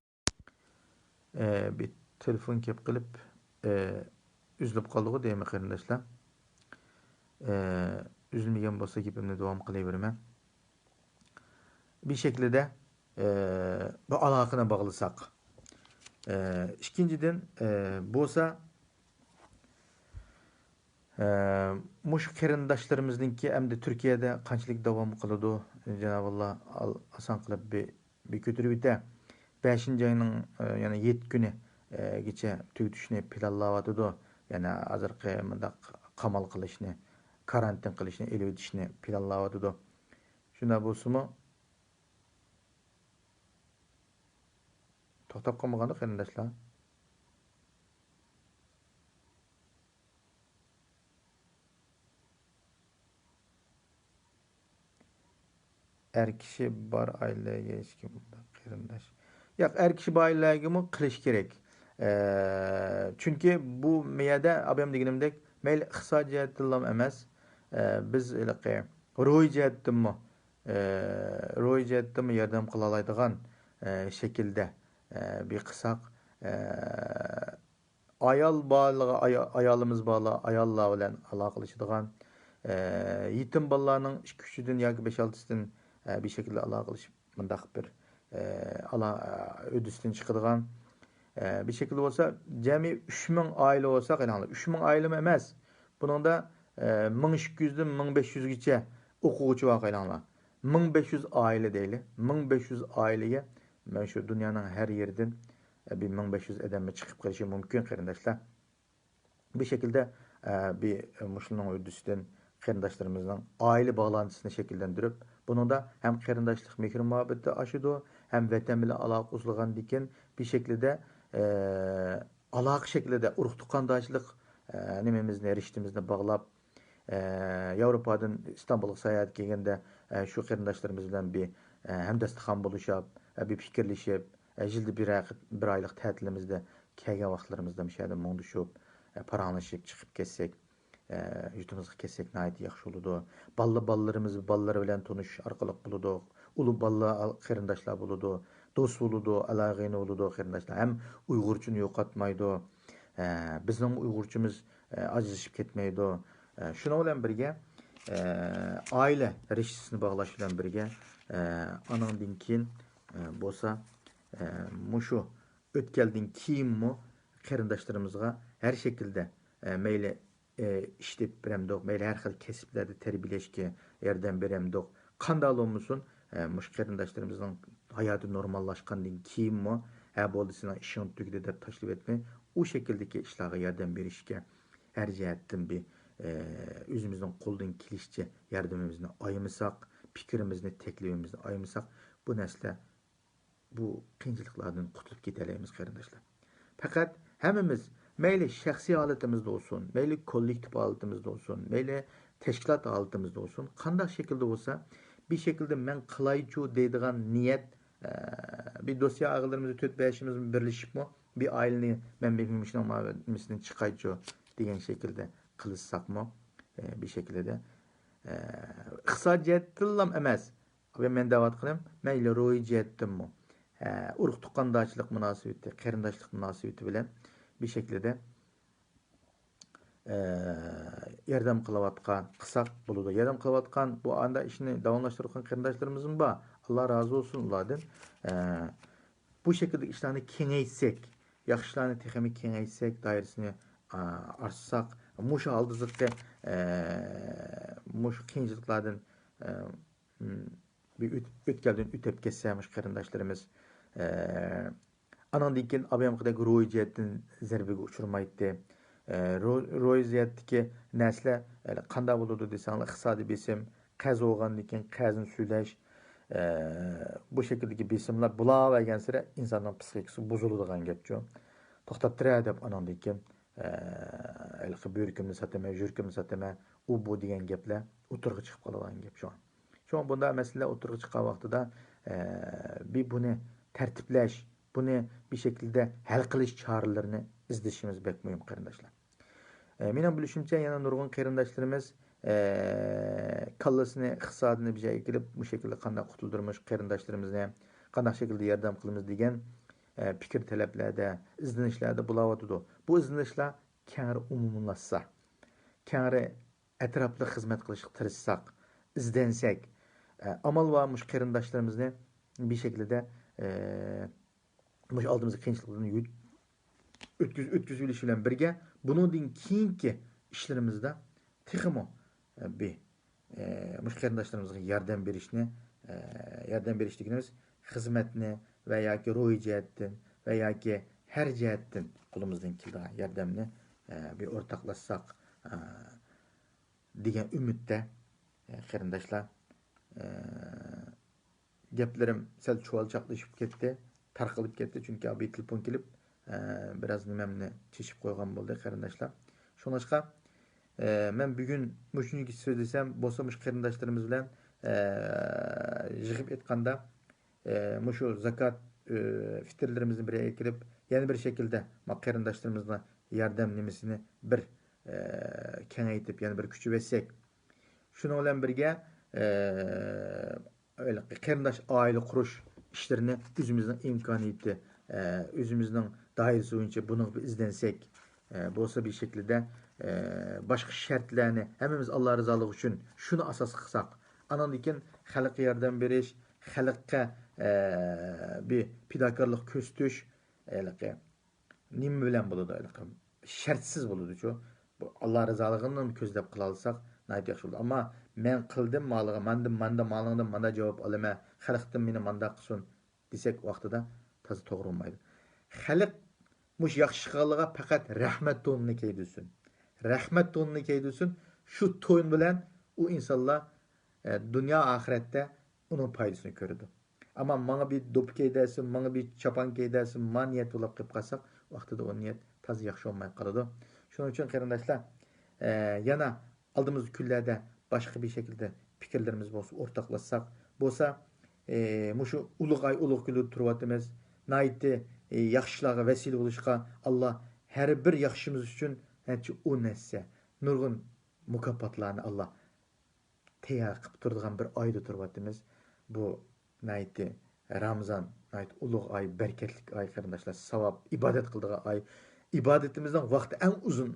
ئە، بىر تېلېفون كېلىپ قېلىپ، ئە، ئۈزۈلۈپ قالدىغۇ دەيمەن قېرىنداشلار. ئە، ئۈزۈلمىگەن بولسا گېپىمنى داۋام قىلىۋېرىمەن. بىر شەكلىدە، ئە، بۇ ئالاقىنى باغلىساق. ئە، ئىككىنچىدىن، ئە، بولسا، ئە، مۇشۇ قېرىنداشلىرىمىزنىڭكى ئەمدى تۈركىيەدە قانچىلىك داۋام قىلىدۇ؟ جانابىللا ئال-، ئاسان قىلىپ بىر، بىر كۆتۈرۈۋېتە. بەشىنچى ئاينىڭ، ئە، يەنە يەتتە كۈنى، ئە، گىچە تۈگىتىشنى پىلانلاۋاتىدۇ. يەنە ھازىرقى مۇنداق قامال قىلىشنى، كارانتىن قىلىشنى ئېلىۋېتىشنى پىلانلاۋاتىدۇ. شۇنداق بولسىمۇ، توختاپ قالمىغاندا قېرىنداشلار. ئەر كىشى بار ئائىلىلەرگە ھېچكىم قېرىنداش. ياق، ئەر كىشى بار ئائىلىلەرگىمۇ قىلىش كېرەك. ئە، چۈنكى بۇ مەيەدە ئابايام دېگىنىمدەك، مەيلى ئىقتىساد جەھەتتىنلا ئەمەس، ئە، بىز ھېلىقى روھىي جەھەتتىنمۇ، ئە، روھىي جەھەتتىنمۇ ياردەم قىلالايدىغان، ئە، شەكىلدە، ئە، بىر قىلساق، ئە، ئايال بالىغا، ئايا-، ئايالىمىز بالىلار، ئاياللار بىلەن ئالاقىلىشىدىغان، ئە، يېتىم بالىلارنىڭ ئىككى، ئۈچىدىن ياكى بەش، ئالتىسىدىن، ئە، بىر شەكىلدە ئالاقىلىشىپ، مۇنداق بىر، ئە، ئالا-، ئە، ھۆددىسىدىن چىقىدىغان، ئە، بىر شەكىلدە بولسا، جەمئىي ئۈچ مىڭ ئائىلە بولسا، قاراڭلار، ئۈچ مىڭ ئائىلىمۇ ئەمەس. بۇنىڭدا، ئە، مىڭ ئىككى يۈزدىن مىڭ بەش يۈزگىچە ئوقۇغۇچى بار، قاراڭلار. مىڭ بەش يۈز ئائىلە دەيلى. مىڭ بەش يۈز ئائىلىگە مەن شۇ دۇنيانىڭ ھەر يېرىدىن، ئە، بىر مىڭ بەش يۈز ئادەممۇ چىقىپ قېلىشى مۇمكىن، قېرىنداشلار. بۇ شەكىلدە، ئە، بىر مۇشۇنىڭ ھۆددىسىدىن قېرىنداشلىرىمىزنىڭ ئائىلە باغلانتىسىنى شەكىللەندۈرۈپ، بۇنىڭدا ھەم قېرىنداشلىق مېھرى مۇھەببىتى ئاشىدۇ، ھەم ۋەتەن بىلەن ئالاقە ئۇزىلغاندىن كېيىن بىر شەكىلدە، ئە، ئالاقە شەكلىدە ئۇرۇق تۇغقانداشلىق، نېمىمىزنى، رىشتىمىزنى باغلاپ، ياۋروپادىن ئىستانبۇلغا ساياھەتكە كەلگەندە، شۇ قېرىنداشلىرىمىز بىلەن بىر ھەمدەستىخان بولۇشۇپ، بىر پىكىرلىشىپ، يىلدا بىر ھەق-، بىر ئايلىق تەتىلىمىزدە كەلگەن ۋاقىتلىرىمىزدا مۇشۇ يەردە مۇڭدىشىپ، پاراڭلىشىپ چىقىپ كەتسەك، يۇرتىمىزغا كەلسەك ناھايىتى ياخشى بولىدۇ. بالىلار، بالىلىرىمىز بالىلار بىلەن تونۇشۇش ئارقىلىق بولىدۇ. ئۇلۇغ بالىلار قېرىنداشلار بولىدۇ. دوست بولىدۇ، ئالاقىنى بولىدۇ قېرىنداشلار. ھەم ئۇيغۇرچىنى يوقاتمايدۇ. بىزنىڭ ئۇيغۇرچىمىز ئاجىزلىشىپ كەتمەيدۇ. شۇنىڭ بىلەن بىرگە، ئائىلە رىشتىسىنى باغلاش بىلەن بىرگە، ئانىڭدىن كېيىن بولسا، مۇشۇ ئۆتكەلدىن كېيىنمۇ قېرىنداشلىرىمىزغا ھەر شەكىلدە، مەيلى ئىش تېپىپ بېرەمدۇق، مەيلى ھەر خىل كەسىپلەردە تەربىيەلەشكە ياردەم بېرەمدۇق. قانداقلا بولمىسۇن، مۇشۇ قېرىنداشلىرىمىزنىڭ ھاياتى نورماللاشقاندىن كېيىنمۇ، ھە، بولدى، سېنىڭ ئىشىڭ تۈگىدى دەپ تاشلىۋەتمەي، ئۇ شەكىلدىكى ئىشلارغا ياردەم بېرىشكە ھەر جەھەتتىن بىر، ئۆزىمىزنىڭ قولىدىن كېلىشىچە ياردىمىمىزنى ئايىمىساق، پىكرىمىزنى، تەكلىپىمىزنى ئايىمىساق، بۇ نەرسىلەر بۇ قىيىنچىلىقلاردىن قۇتۇلۇپ كېتەلەيمىز، قېرىنداشلار. پەقەت ھەممىمىز، مەيلى شەخسىي ھالىتىمىزدە بولسۇن، مەيلى كوللېكتىپ ھالىتىمىزدە بولسۇن، مەيلى تەشكىلات ھالىتىمىزدە بولسۇن، قانداق شەكىلدە بولسا، بىر شەكىلدە مەن قىلايچۇ دەيدىغان نىيەت، ئە، بىر دوست-يار ئاغىنىلىرىمىز تۆت-بەشىمىز بىرلىشىپمۇ، بىر ئائىلىنى، مەن بىر مۇشۇنىڭ مۇئاۋىنىسىنى چىقايچۇ دېگەن شەكىلدە قىلىشساقمۇ، ئە، بىر شەكىلدە، ئە، ئىقتىسادىي جەھەتتىنلا ئەمەس، ۋە مەن دەۋاتقىنىم، مەيلى روھىي جەھەتتىنمۇ، ھە، ئۇرۇق تۇغقاندارچىلىق مۇناسىۋىتى، قېرىنداشلىق مۇناسىۋىتى بىلەن بىر شەكىلدە، ئە، ياردەم قىلىۋاتقان، قىلساق بولىدۇ. ياردەم قىلىۋاتقان، بۇ ئاندا ئىشنى داۋاملاشتۇرۇۋاتقان قېرىنداشلىرىمىزمۇ بار. ئاللا رازى بولسۇن ئۇلاردىن. ئە، بۇ شەكىلدىكى ئىشلارنى كېڭەيتسەك، ياخشى ئىشلارنى تېخىمۇ كېڭەيتسەك، دائىرىسىنى، ئا، ئاچساق، مۇشۇ ھالدا زىققا، ئە، مۇشۇ قىيىنچىلىقلاردىن، ئە، م، بىر ئۆت-، ئۆتكەلدىن ئۆتۈپ كەتسە، مۇشۇ قېرىنداشلىرىمىز، ئە، ئانىڭدىن كېيىن ئابايامقىدەك روھىي جەھەتتىن زەربىگە ئۇچرىمايتتى. ئە، رو-، روھىي جەھەتتىكى نەرسىلەر، ئە، قانداق بولىدۇ دېسەڭلار، ئىقتىسادىي بېسىم، قەرز بولغاندىن كېيىن قەرزنى سۈلەش، ئە، بۇ شەكىلدىكى بېسىملار بولاۋەرگەنسېرى ئىنساننىڭ پسىخىكىسى بۇزۇلىدىغان گەپچۇ. توختاپ تۇرە دەپ ئانىڭدىن كېيىن، ئە، ھېلىقى بۆرىكىمنى ساتىمەن، يۈرىكىمنى ساتىمەن، ئۇ بۇ دېگەن گەپلەر ئوتتۇرىغا چىقىپ قالىدىغان گەپ شۇ. شۇڭا بۇنداق مەسىلىلەر ئوتتۇرىغا چىققان ۋاقتىدا، ئە، بىر بۇنى تەرتىپلەش، بۇنى بىر شەكىلدە ھەل قىلىش چارىلىرىنى ئىزدىشىمىز بەك مۇھىم، قېرىنداشلار. ئە، مېنىڭ بىلىشىمچە، يەنە نۇرغۇن قېرىنداشلىرىمىز، ئە، كاللىسىنى، ئىقتىسادىنى بىر جايغا كېلىپ، مۇشۇ شەكىلدە قانداق قۇتۇلدۇرىمىز قېرىنداشلىرىمىزنى، قانداق شەكىلدە ياردەم قىلىمىز دېگەن، ئە، پىكىر تەلەپلەردە، ئىزدىنىشلەردە بولاۋاتىدۇ. بۇ ئىزدىنىشلەر كەڭرى ئومۇملاشسا، كەڭرى ئەتراپلىق خىزمەت قىلىشقا تىرىشساق، ئىزدەنسەك، ئە، ئامال بار مۇشۇ قېرىنداشلىرىمىزنى بىر شەكىلدە، ئە، مۇشۇ ئالدىمىزدىكى قىيىنچىلىقلاردىن يۆت-، ئۆتكۈز-، ئۆتكۈزۈۋېلىش بىلەن بىرگە، بۇنىڭدىن كېيىنكى ئىشلىرىمىزدا تېخىمۇ، ئە، بىر، ئە، مۇشۇ قېرىنداشلىرىمىزغا ياردەم بېرىشنى، ئە، ياردەم بېرىش دېگىنىمىز خىزمەتنى ۋە ياكى روھىي جەھەتتىن ۋە ياكى ھەر جەھەتتىن قولىمىزدىن كېلىدىغان ياردەمنى، ئە، بىر ئورتاقلاشساق، ئە، دېگەن ئۈمىدتە، ئە، قېرىنداشلار. ئە، گەپلىرىم سەل چۇۋالچاقلىشىپ كەتتى، تارقىلىپ كەتتى، چۈنكى ئابىي تېلېفون كېلىپ، ئە، بىراز نېمەمنى چېچىپ قويغان بولدى، قېرىنداشلار. شۇڭلاشقا، ئە، مەن بۈگۈن مۇشۇنچە سۆزلىسەم، بولسا مۇشۇ قېرىنداشلىرىمىز بىلەن، ئە، يىغىپ ئېيتقاندا، ئە، مۇشۇ زاكات، ئە، فىتىرلىرىمىزنى بىر يەرگە كېلىپ، يەنە بىر شەكىلدە ما قېرىنداشلىرىمىزغا ياردەم نېمىسىنى بىر، ئە، كېڭەيتىپ، يەنە بىر كۈچىۋەتسەك، شۇنىڭ بىلەن بىرگە، ئە، ھېلىقى قېرىنداش ئائىلە قۇرۇش ئىشلىرىنى ئۆزىمىزنىڭ ئىمكانىيىتى، ئە، ئۆزىمىزنىڭ دائىرىسى بويىچە بۇنىڭغا بىر ئىزدەنسەك، ئە، بولسا بىر شەكىلدە، ئە، باشقا شەرتلەرنى ھەممىمىز ئاللا رىزالىقى ئۈچۈن شۇنى ئاساس قىلساق، ئانىڭدىن كېيىن خەلققە ياردەم بېرىش، خەلققە، ئە، بىر پىداكارلىق كۆرسىتىش، ھېلىقى نېمە بىلەن بولىدۇ؟ ھېلىقى شەرتسىز بولىدۇچۇ. بۇ ئاللا رىزالىقىنى كۆزلەپ قىلالىساق ناھايىتى ياخشى بولىدۇ. ئەمما مەن قىلدىم مالىغا، ماندىن، ماندا، مالىڭدىن ماندا جاۋاب ئالىمەن، خەلقتىن مېنى ماندا قىلسۇن دېسەك ۋاقتىدا تازا توغرا بولمايدۇ. خەلق مۇشۇ ياخشى ئىش قىلغانلارغا پەقەت رەھمەت تونىنى كىيدۈرسۇن. رەھمەت تونىنى كىيدۈرسۇن. شۇ تون بىلەن ئۇ ئىنسانلار، ئە، دۇنيا ئاخىرەتتە ئۇنىڭ پايدىسىنى كۆرىدۇ. ئەمما ماڭا بىر دوپپا كىي دەسۇن، ماڭا بىر چاپان كىي دەسۇن، ما نىيەت بولاپ قېلىپ قالساق، ۋاقتىدا ئۇ نىيەت تازا ياخشى بولماي قالىدۇ. شۇنىڭ ئۈچۈن قېرىنداشلار، ئە، يەنە ئالدىمىزدىكى كۈنلەردە باشقا بىر شەكىلدە پىكىرلىرىمىز بولسا ئورتاقلاشساق، بولسا، ئە، مۇشۇ ئۇلۇغ ئاي، ئۇلۇغ كۈنلىرىدە تۇرۇۋاتىمىز. ناھايىتى، ئە، ياخشى ئىشلارغا ۋەسىلە بولۇشقا ئاللا ھەر بىر ياخشىمىز ئۈچۈن نەچچە ئون ھەسسە نۇرغۇن مۇكاپاتلارنى ئاللا تەييار قىلىپ تۇرىدىغان بىر ئايدا تۇرۇۋاتىمىز. بۇ ناھايىتى رامزان، ناھايىتى ئۇلۇغ ئاي، بەرىكەتلىك ئاي، قېرىنداشلار، ساۋاب، ئىبادەت قىلىدىغان ئاي. ئىبادىتىمىزنىڭ ۋاقتى ئەڭ ئۇزۇن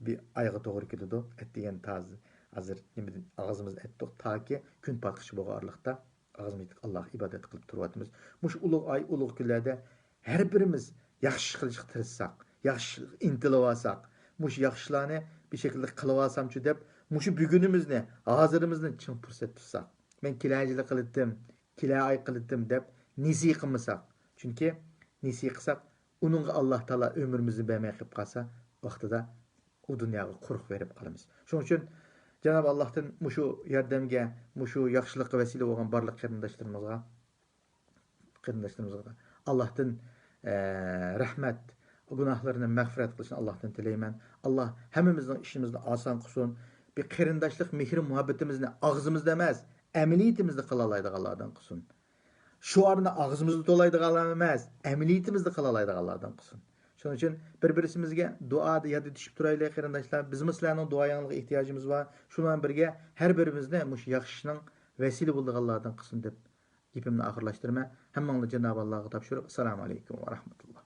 بىر ئايغا توغرا كېلىدۇ. ئەتىگەن تازا ھازىر نېمىدىن ئاغزىمىزنى ئەتتۇق، تاكى كۈن پاتقىچە بولغان ئارىلىقتا ئاغزىمىزنى ئېتىپ ئاللاغا ئىبادەت قىلىپ تۇرۇۋاتىمىز. مۇشۇ ئۇلۇغ ئاي، ئۇلۇغ كۈنلەردە ھەر بىرىمىز ياخشى ئىش قىلىشقا تىرىشساق، ياخشى ئىنتىلىۋالساق، مۇشۇ ياخشى ئىشلارنى بىر شەكىلدە قىلىۋالسامچۇ دەپ، مۇشۇ بۈگۈنىمىزنى، ھازىرىمىزنى چىڭ پۇرسەت تۇتساق، مەن كېلەر يىلى قىلىتتىم، كېلەر ئاي قىلىتتىم دەپ نېسى قىلمىساق. چۈنكى نېسى قىلساق، ئۇنىڭغا ئاللا تائالا ئۆمرىمىزنى بەرمەي قېلىپ قالسا، ۋاقتىدا ئۇ دۇنياغا قۇرۇق بېرىپ قالىمىز. شۇنىڭ ئۈچۈن جانابى ئاللاھتىن مۇشۇ ياردەمگە، مۇشۇ ياخشىلىققا ۋەسىلە بولغان بارلىق قېرىنداشلىرىمىزغا، قېرىنداشلىرىمىزغا ئاللاھتىن، ئە، رەھمەت، گۇناھلىرىنى مەغپىرەت قىلىشىنى ئاللاھتىن تىلەيمەن. ئاللاھ ھەممىمىزنىڭ ئىشىمىزنى ئاسان قىلسۇن. بىر قېرىنداشلىق مېھرى مۇھەببىتىمىزنى ئاغزىمىزدا ئەمەس، ئەمەلىيىتىمىزدە قىلالايدىغانلاردىن قىلسۇن. شوئارنى ئاغزىمىزدا تولايدىغانلار ئەمەس، ئەمەلىيىتىمىزدە قىلالايدىغانلاردىن قىلسۇن. شۇنىڭ ئۈچۈن بىر-بىرسىمىزگە دۇئادا ياردە چۈشۈپ تۇرايلى، قېرىنداشلار. بىزمۇ سىلەرنىڭ دۇئايىڭلارغا ئېھتىياجىمىز بار. شۇنىڭ بىلەن بىرگە ھەر بىرىمىزنى مۇشۇ ياخشى ئىشنىڭ ۋەسىلە بولىدىغانلاردىن قىلسۇن دەپ گېپىمنى ئاخىرلاشتۇرىمەن. ھەممىڭلارنى جانابى ئاللاغا تاپشۇرۇپ، ئەسسالامۇ ئەلەيكۇم ۋە رەھمەتۇللا.